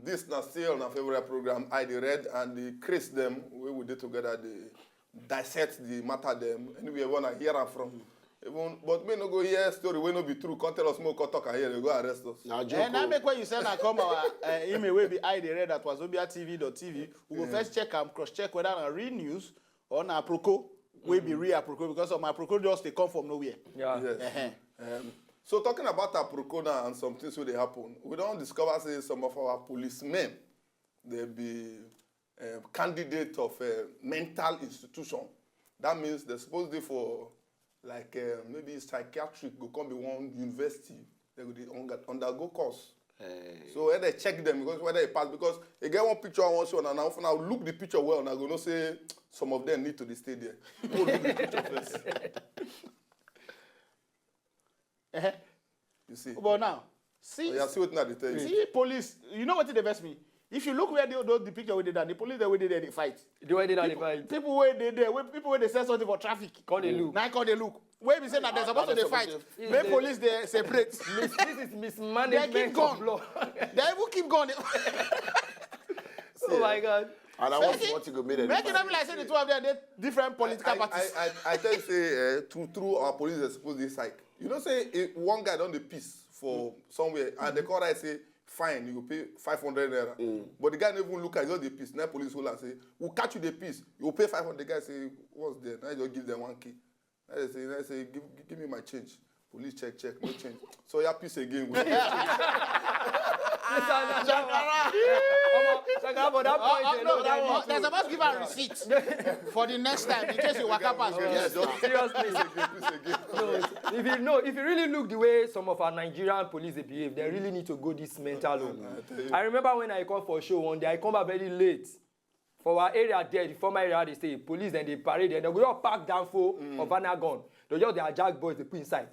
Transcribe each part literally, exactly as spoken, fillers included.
This na still na favorite program, I the Red and the Chris them. We will do together the dissect the matter them. Anyway, wanna hear am from. Even, but me no go hear story wey no be true. Come tell us more, come talk and hear, they go arrest us. Na joke. And I make when you send and come our uh, email will be I the Red at wazobia T V dot T V. We go first check and cross check whether na real news or na aproko. Will be real aproko because of my aproko just they come from nowhere. Yeah. Yes. Um, so talking about aproko now and some things wey dey happen, we don discover say some of our policemen they be um, candidate of a mental institution. That means they're supposed to be for like uh, maybe psychiatric go come be one university. They go dey under- undergo course. So when they check them because whether they pass because they get one picture I want show and now if I look the picture well and I go know say some of them need to dey stay there. Go look the picture first. Eh, You see. but now, see, Oh, yeah, see what now they tell you. see police. You know what they vex me? If you look where they, those the picture where they done, the police there where they there they fight. The way they don't fight. People where they there, where people where they sell something for traffic. Call they look. Now call they look. Where we say that they're supposed to they dey fight. supposed Make police they separate. Mis- this is They mismanagement keep of going. Law. They even keep going. Oh my God. And I want to want to go make them. Make it not be like say the two of them they different political I, parties. I, I, I tell you say uh, true true our police are supposed to psych. You know say if one guy don dey piss for somewhere and they call I say fine you go pay five hundred naira. But the guy no even look at you just dey piss. Now police hold am say we catch you dey piss you go pay five hundred. The guy say what's there? Now you just give them one k. Now they say now they say give, give me my change. Police check check no change. So you piss again. We Shakara. Omo, Shakara for that point. Oh, alone, no, that no, one they're too. Supposed to give her receipt for the next time in case you waka pass. Yeah, just Seriously. piss again, piss again. No, if you know, if you really look the way some of our Nigerian police they behave, they really need to go this mental home. I remember when I come for show one day, I come back very late. For our area there, the former area they stay, police then they parade and they go all pack down for of an gun. They just they hijack boys they put inside.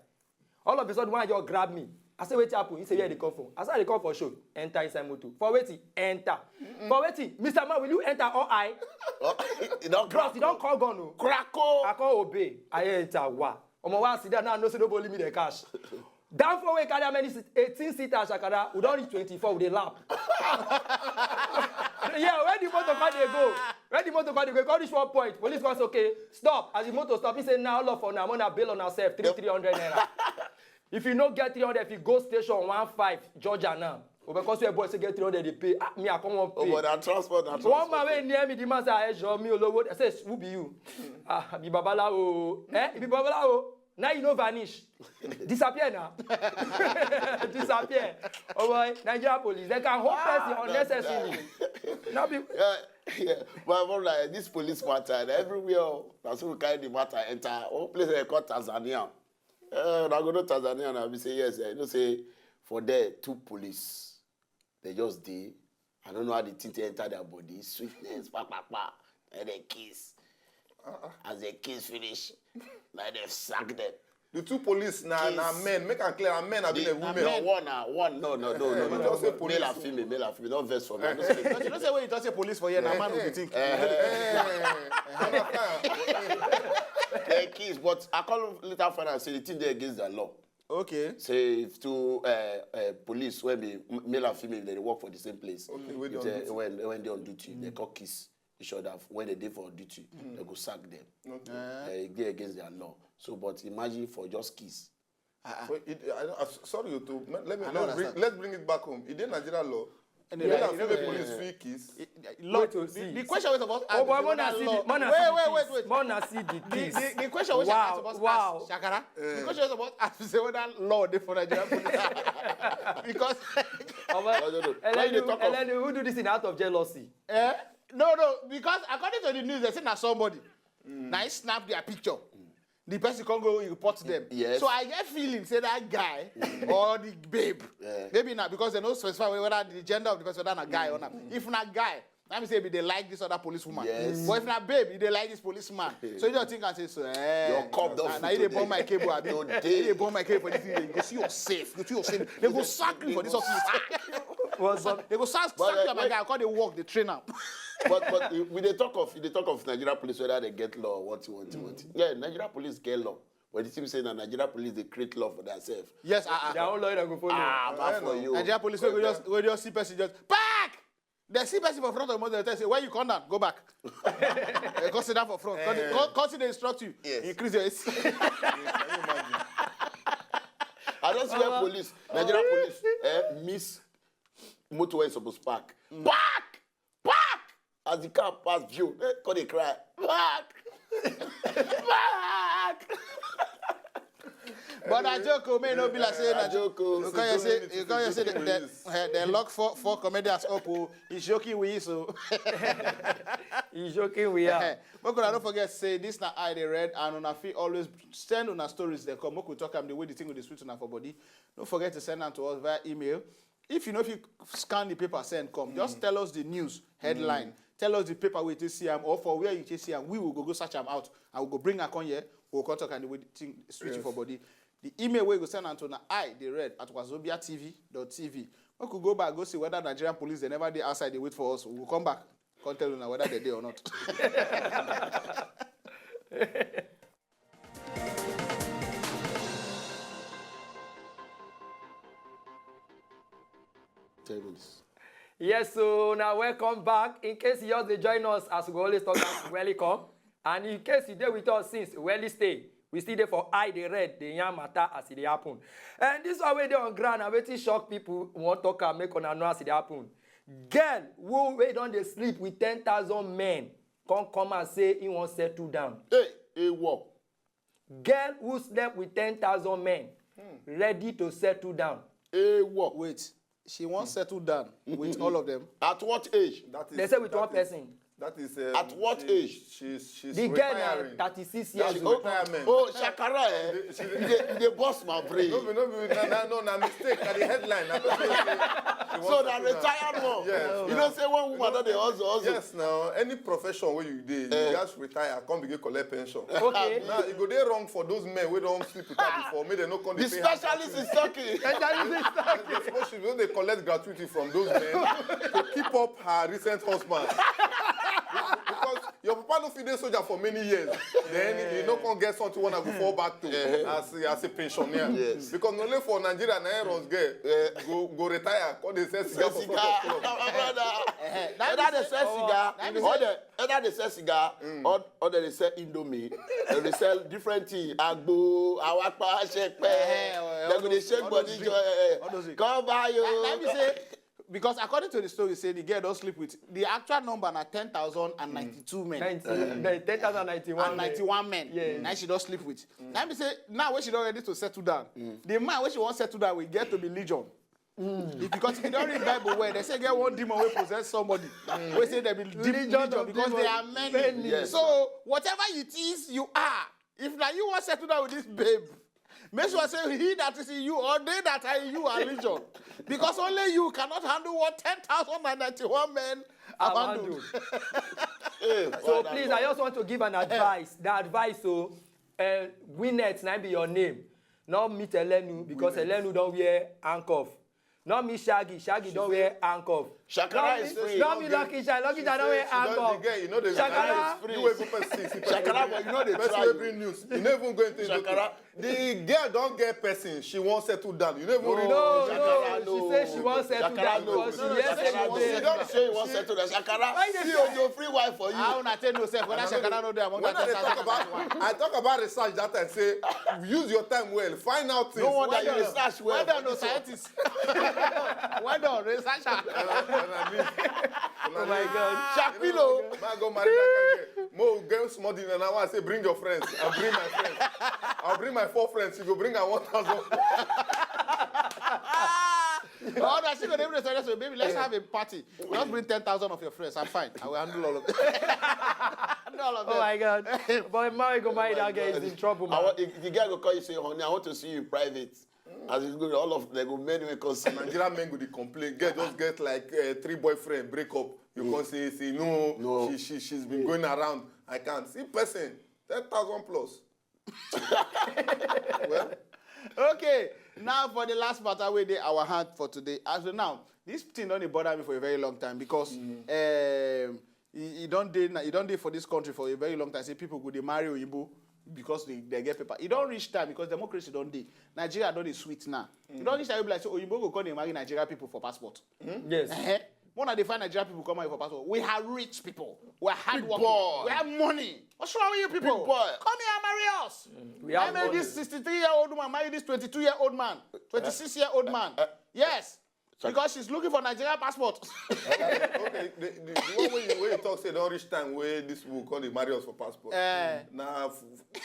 All of a sudden, one just grab me. I say, "Wait happen." He say, "Where they come from?" I say, "They come for show." Enter inside motor. For waiting, enter. For waiting, Mister Man, will you enter or I? You don't Bros, you don't call gun o. Crackle. I can't obey. I enter. Wa. Omo wa sit down now. No say nobody me the cash. Down for we carry how many seat? Eighteen seater Shakara. We don't reach twenty-four. We dey lap. Yeah, where the motor car dey go? Where the motor car dey go? Come reach one point. Police come say, "Okay, stop." As the motor stop, he say, "Now all of una, una bail on ourselves, three three hundred naira." If you no get three hundred, if you go station one five, Georgia now. Oh, because we boys say get three hundred, they pay. Ah, me, I come on Oh, pay. but that transport, that One man transport. Wey near me, the man say, "I sure me, Olowo." I say, "Who be you?" "Ah, I be Babalawo." "Eh, you be Babalawo? Now you no vanish. Disappear now." Disappear. Oh boy, Nigeria police, they can hold person unnecessarily. Not be Yeah, yeah. But I'm like, this police matter, and everywhere, oh, that's who carry the matter enter. One place they call Tanzania. Uh, I go to Tanzania and I be say, "Yes, eh." You know, say, for there, two police. They just dey. I don't know how the thing take enter their body. Sweetness, pa, pa, pa. And they kiss. As they kiss finish, like they sack them. The two police na na Kiss. men. Make am clear, na men abi The, na no, women. one, uh, one, no, no, no, no, You no. just say Male police. And female, male and female, not verse for me. I just say But you know say when you talk say police for here, na man will be think. They kiss, but I call later find out say the thing dey against the law. Okay. Say if two uh, uh, police wey be m- male and female they dey work for the same place. Okay, wey dey If on they- duty. When when they on duty, they call kiss each other when they dey for duty. They go sack them. Okay. Uh, e dey against their law. So, but imagine for just kiss. So it, I, I, sorry, you to let me I don't let's bring, understand. Let's bring it back home. It dey Nigeria law. And Male then- and female police fit kiss. Lord, Wait to the, see. The question was about Oh boy, man, I see the man, I see wait, the wait, kiss. Wait, wait. Man, I see the The, kiss. the, the question was Wow, asked about wow. Shakara. The question was about asked say whether law dey for Nigeria police. Because Oh, well, No, no, no. and Why then you you- talk and of- then who do this thing out of jealousy? eh? No, no, because according to the news, they say na somebody. Now he snap their picture. The person can go report them. Yes. So I get feeling say that guy or the babe. Yeah. Maybe not because they no specify whether the gender of the person whether na guy or not. If na guy, let me say if they like this other policewoman. Yes. But if na babe, if they like this policeman. So you don't think I say so. Eh, Your cup don na, full na you dey today. Burn my cable, abi. Today. You dey burn my cable for this thing. You go see yourself. You go see yourself. They go sack you for this office. What's up? They go sack, But, sack uh, you, my wait. Guy. I call the work, they train am. But but we dey talk of we dey talk of Nigeria police whether they get law or what you want you want. Yeah, Nigeria police get law. But it seems say na Nigeria police dey create law for themselves. Yes, ah, Their ah. Own lawyer go follow. Ah, bad for you. Nigeria police wey go just wey just see person just pack. They see person for front of motor, they tell say, "Where you come down? Go back." They come sit down for front. Come, come, come see they instruct you. Yes. Increase your A C. Can you imagine? I don't see where police, Nigerian police, eh, miss motor where suppose park. Park! Park! As the car pass, view, eh, come dey cry. Park! Park! But I joke, oh, man, no be like say I na joke, oh. You come here say, you come here say they, they, eh, they lock four, four comedians up, oh. He's joking with you, so. He's joking we are. Make una no forget say this na I dey read, and una fit always send una stories dem come. Make we talk am the way the thing go dey sweet una for body. No forget to send am to us via email. If you know if you scan the paper, send come. Just tell us the news headline. Tell us the paper wey you take see am or for where you take see am. We will go go search am out and we go bring am come here. We go come talk am the way the thing sweet you for body. The email wey you go send am to na I dey read at wazobia T V dot T V. Make we go back go see whether Nigerian police dem never dey outside dey wait for us. We go come back, come tell una whether they dey or not. Ten minutes. Yes, so now welcome back. In case you just dey join us, as we always talk, am, welcome. And in case you dey with us since, well stay. We still dey for I dey read the yarn matter as e dey happen. And this one wey dey on ground and wetin shock people, we wan talk am make una know as e dey happen. Girl who wey don dey sleep with ten thousand men come come and say he wan settle down. Hey, hey, what? Girl who slept with ten thousand men ready to settle down. Hey, what? Wait, she wan settle down with all of them. At what age? That is, They say with that one is- person. That is. Um, At what she, age? She's, she's The girl na retiring. thirty-six Yeah, years she's old. Retirement. Oh, Shakara, eh? You dey, you dey burst my brain. No, be- no, be- no, no, no, na mistake. Na the headline. Na person wey say she So wants na to- retired one. Yes. You know say one woman don dey hustle, hustle. Yes, now any profession where you dey, Eh. you just retire, come begin collect pension. Okay. Now it go dey wrong for those men wey don sleep with her before, make dem no come The dey pay her. Specialist is talking. Specialist is talking. They suppose she don dey collect gratuity from those men to keep up her recent husband. Because your papa no fit dey soldier for many years, then you no come get something wey una go fall back to as a, as a pensioner. Yes. Because na only for Nigeria na errands girl go go retire, come dey sell cigar for front of club. My brother. Either they sell cigar, or they either they sell cigar, or or they dey sell indomie, they dey sell different thing, agbo, awapa, sepe. They go dey shake body, joy. Come buy you. Let me say, because according to the story, say the girl don sleep with the actual number na ten thousand and ninety-two men. Nineteen, ten thousand ninety-one. And ninety-one men. Yeah. Now she don sleep with. Let me say, now when she don ready to settle down, the man wey she wan settle down with get to be legion. If, because if you don read Bible well, they say get one demon wey possess somebody. Wey say they be dem- legion, legion of because they are many. Many. Yes. So whatever it is you are, if na you wan settle down with this babe, make sure say he that is in you or they that are in you are legion. Because only you cannot handle what ten thousand and ninety-one men have handled. Hey, So Father please, Lord. I just want to give an advice. The advice, so uh, Gwyneth na be your name. No meet Elenu because Elenu don wear handcuff. No meet Shaggy, Shaggy don wear handcuff. Shakara No is meet- free. No meet Lucky Shine. Lucky Shine don wear She don- the handcuff. girl, you know the Shakara. You wey even person see. Shakara, but you know they Person try. Wey bring news. You no even go into Shakara. The girl don get person. She wan settle down. You no even read. No, Shakara, no, no. she say she wan settle Shakara, down no. Because she No, no, hear Shakara, say no. she She dey. don say you wan settle down. Shakara, Why you dey see say- Ojo free wife for you. How una take know sef whether Shakara no dey among When that I dey ten thousand? talk about, I talk about research that time. Say, use your time well. Find out things. No wonder Well you done. research well. Well done, For no this one. Scientist. Well done, researcher. Una need, una need. God. Shakpilo. Ma go marry that kind girl. Mo get small dinner now. I say, bring your friends. I'll bring my friends. I'll bring my four friends. You go bring her one thousand. Oh, that's still gonna be the suggestion. Baby, let's have a party. Just bring ten thousand of your friends. I'm fine. I will handle all of it. Handle all of Oh them. My God. Boy, marry go marry that girl is in trouble, I man. want, if the girl go call you say, "Honey, I want to see you in private." As it's good, all of them go men will come see. Nigerian men go dey complain. Girl just get like uh, three boyfriend break up. You come say, say no, No. She, she she's been going around. I can't see person ten thousand plus. Well, Okay, now for the last matter wey dey our hand for today. As of now, this thing don dey bother me for a very long time because um, e e don dey na- e don dey for this country for a very long time. Say people go dey marry oyinbo because they, they get paper. E don reach time because democracy don dey. Nigeria don dey sweet now. E don reach time wey be like say oyinbo go come dey marry Nigeria people for passport. Yes. Eh-heh. More than they find Nigerian people come out for passport. We have rich people. We are hardworking. We have money. What's wrong with you people? Come here and marry us. We have I made this sixty-three-year-old woman marry this twenty-two-year-old man, twenty-six-year-old man. Yes. Because she's looking for Nigerian passport. Okay, the, the, the one way you, way you talk say don reach time wey this people come dey marry us for passport. Eh. Na f-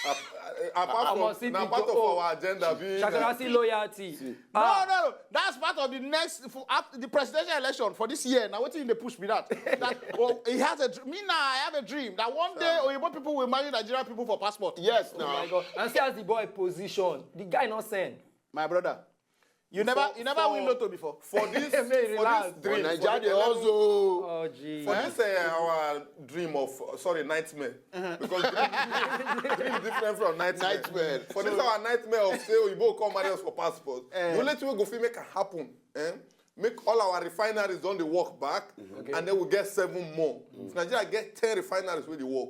ap- apart from na part of our agenda being Shakarasi loyalty. No, no, no. That's part of the next for after the presidential election for this year. Now, what in the push me that? That oh, he has a dr- me now. I have a dream that one day Oyibo people will marry Nigerian people for passport. Yes, Oh my now. God. And see as the boy position. The guy not send. My brother, you never you never win lotto before. For this, May for relax. this dream, Naija for dey the eleven- hustle. Oh, jeez. For this uh, our dream of uh, sorry nightmare because dream, dream different from nightmare. Nightmare. For this our nightmare of say oyibo come marry us for passport. The only thing wey go fit make am happen, eh? Make all our refineries don dey work back, and then we get seven more. If Nigeria get ten refineries wey dey work,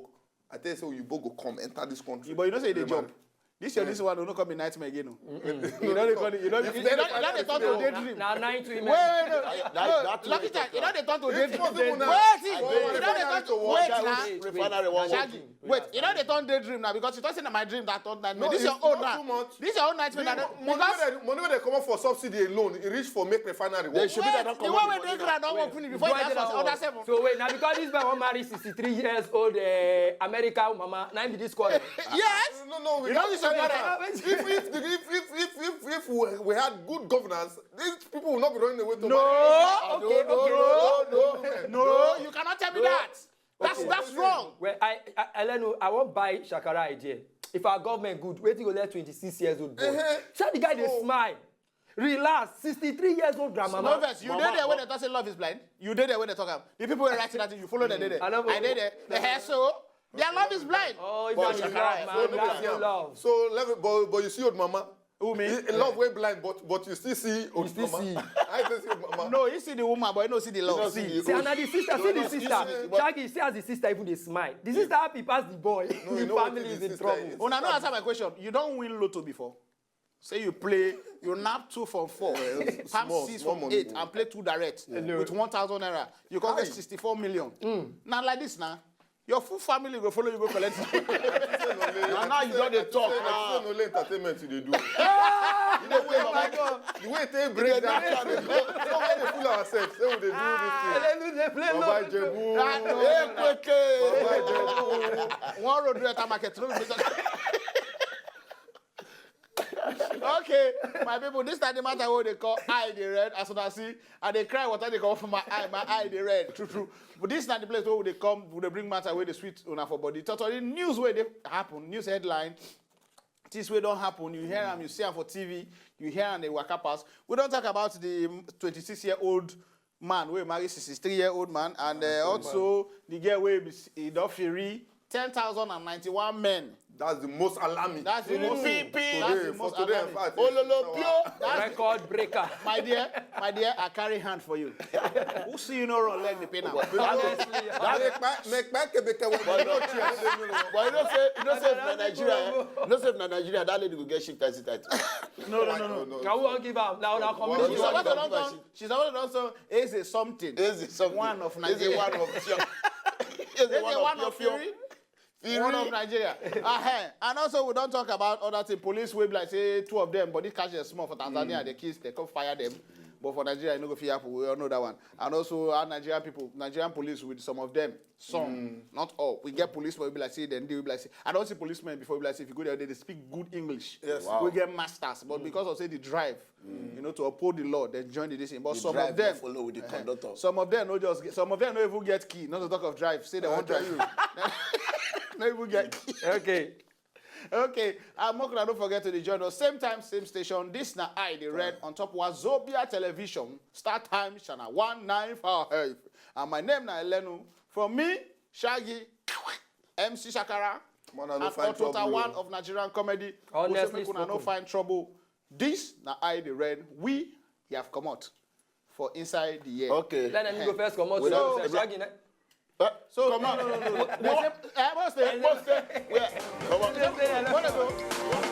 I tell you say oyibo go come enter this country. But you know say they jump. This year, this one will not come in nightmare again. No. You know they call it. You know they, you know, you know they turn to daydream. Now nine to Wait, him. Wait, no, That- no, that Lucky way Time, you know they turn to It's daydream. possible now. Wait, Wait, you know they turn to wait now. Refinery one Shaggy, wait, you know they turn daydream now because you talk say na my dream that turn nightmare. No, This it's your own not now. Too much. This your own nightmare. The Now mo- money because wey dey- money wey dey comot for subsidy alone, e reach for make refinery They work. should be that wait, not the one comot. wey dey ground don work finish before you Why ask did for I other work? Seven. So wait, now because this boy wan marry sixty-three years old uh, American mama, now be this quarrel. Yes. No, no, we You know can't this say one that. now. If if the- if if if if if we, we had good governance, these people will not be running away to No. marry. Okay, okay, no, no, no. No, you cannot tell me that. That's that's wrong. Well, I, I, I don't know. I won't buy Shakara idea. If our government good, wait till you let twenty-six years old boy. Uh-huh. Tell the guy they So- smile. Relax, sixty-three years old grandmama. No vex, you dey there when they talk say love is blind. You dey there when they talk am. The people wey write that thing, you follow them dey there. I love I dey there. The hair so their love is blind. Oh, if But you Shakara, love, follow man, them. you love. So level, but but you see old mama. Who me? Eh, love wey blind, but but you still see old still mama. See. I still see old mama. No, you see the woman, but you no see the love. don't See. see the See another the sister, see the You sister. see the- Shaggy, see as the sister even dey smile. The sister happy pass the boy. No, you The know what family the is in sister trouble. is. Una no answer my question. You don win lotto before. Say you play, you nap two from four, Yeah, palm small, six small from money eight, go. And play two direct with one thousand naira. You come get sixty-four million. Now like this now, your full family go follow you go collect. Na now you don dey talk Say now. na only entertainment you dey do. You dey pay Oh my God. The way they break down, so we dey fool ourselves. Say we dey do this thing. Hallelujah, play Baba love. Ijebu. Hey, Kweke. Baba Ijebu. One road wey enter market. No be Okay, my people, this time the matter wey they call eye dey red. As una see, I dey cry water dey come from my eye. My eye dey red, true true. But this na the place where they come, we dey bring matter wey dey sweet una for body. Totori news wey dey happen, news headline, things wey don happen. You hear am, you see am for T V, you hear am dey waka pass. We don talk about the twenty-six year old man wey marry sixty-three year old man, and uh, also the girl wey be s- e don free ten thousand and ninety-one men. That's the most alarming. That's the most. Today, That's the for most today, in alarming. Fact, Ololo it's pure. That's Record breaker. My dear, my dear, I carry hand for you. Who see you no run leg dey pain am? Honestly, Make my- make my kebeke when we no chair. But you know say, you know say if na Nigeria, eh? You know say if na Nigeria, that lady go get shift as it. No, no, no, no. Can we all give am? Now, now, She's community. about to don come. She's about to don say Eze something. Eze something. One of Nigeria. Eze one of Eze Eze one of Fiori. One of Nigeria. Uh-huh. And also, we don't talk about other things. Police will be like say two of them, but they catch them small for Tanzania. They kiss, they come fire them. But for Nigeria, you know, go fit happen. We all know that one. And also, our Nigerian people, Nigerian police with some of them, some, not all. We get police, but we be like say, then they will be like say, I don't see policemen before. We be like say, if you go there, they speak good English. Yes. We get masters, but because of say the drive, you know, to uphold the law, they join the this thing. But some of them, Follow with the conductor. Some of them no just get, some of them no even get key. Not to talk of drive. Say they won't drive. No even get key. Okay. Okay, and Mokra, don't forget to the join us. Same time, same station. This na I, the red, on top Wazobia Television, Star Time, Channel one nine five. And my name na Elenu. From me, Shaggy, M C Shakara, Man, I no and find Otota trouble, one oh. Of Nigerian comedy. Honestly We say make una no spoken. Find trouble. This na I, the red. We have come out for inside the year. Okay. Let them go first. Come out. We So, don't- Shaggy, ne- Eh, So come no, on. no, no, no. They say, eh, what's the, what's the, Come on. what is the,